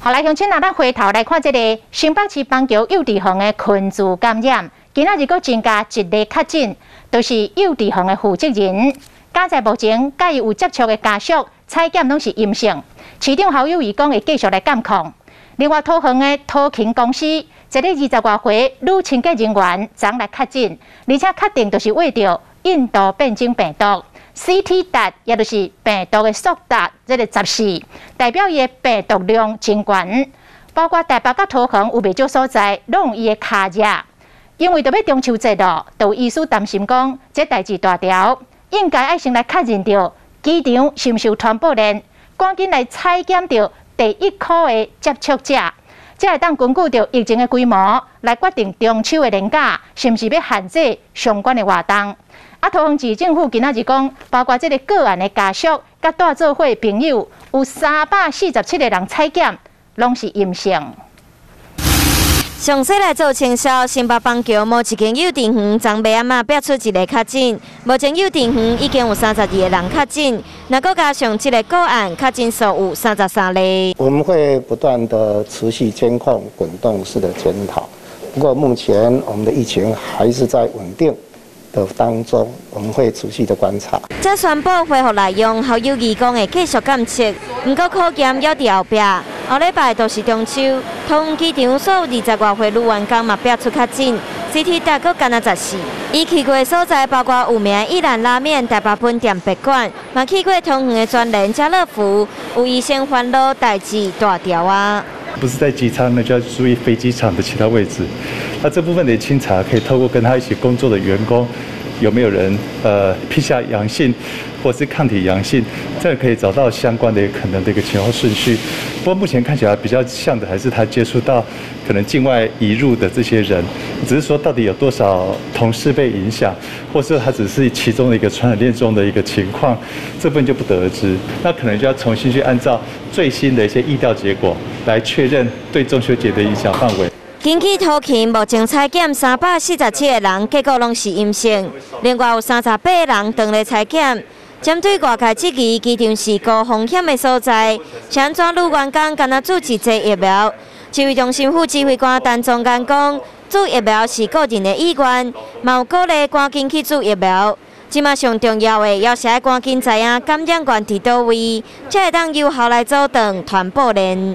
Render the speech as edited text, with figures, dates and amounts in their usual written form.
好來，鄉親啊，咱回頭來看這个新北市板橋幼稚園的群聚感染，今仔日閣增加一例確診，就是幼稚園的負責人。佳哉目前佮伊有接觸的家屬採檢攏是陰性。市長侯友宜講會繼續來監控。另外，桃園的桃勤公司，一个20外歲女清潔人員昨來確診，而且確定就是秽著印度變種病毒。CT 值，也就是病毒的速達，這个14，代表伊的病毒量真懸。包括台北佮桃園有袂少所在，攏有伊的跤跡。因為著欲中秋節囉，就有醫師擔心講，這代誌大條，應該愛先來確認著機場是毋是有傳播鏈，趕緊來採檢著第一箍的接觸者，才會當根據著疫情的規模來決定中秋的連假是毋是欲限制相關的活動。啊，桃園市政府今仔日講，包括這个個案的家屬、佮蹛做伙朋友，有347個人採檢，攏是陰性。詳細來做清消，新北板橋某一間幼稚園昨暝暗仔爆出一个確診，目前幼稚園已經有32個人確診，若閣加上這个個案，確診數有33例。我們會不斷的持續監控、滾動式的檢討。不過目前我們的疫情還是在穩定的當中，我們會持續的觀察。才宣布恢復內用，侯友宜講會繼續監測，毋過考驗猶佇後壁。後禮拜就是中秋，桃園機場所有20外歲女員工嘛爆出確診，CT 值閣干焦14。伊去過的所在包括有名一蘭拉麵台北分店別館，嘛去過桃園的全聯、家樂福，有醫生煩惱代誌大條啊。不是在機艙，那就要注意飛機場的其他位置。那這部分的清查可以透過跟他一起工作的員工，有沒有人PCR 陽性，或是抗體陽性，這可以找到相關的可能的一個前後順序。不過目前看起來比較像的還是他接觸到可能境外移入的這些人，只是說到底有多少同事被影響，或是他只是其中的一個傳染鏈中的一個情況，這部分就不得而知。那可能就要重新去按照最新的一些疫調結果來確認對中秋節的影響範圍。根據桃勤目前採檢347個人，結果攏是陰性。另外有38個人當咧採檢。針對外界質疑機場是高風險的所在，是按怎女員工干焦注一劑疫苗？指揮中心副指揮官陳宗彥講，注疫苗是個人的意願，嘛有鼓勵趕緊去注疫苗。這馬上重要的，猶是愛趕緊知影感染源佇佗位，才會當有效來阻斷傳播鏈。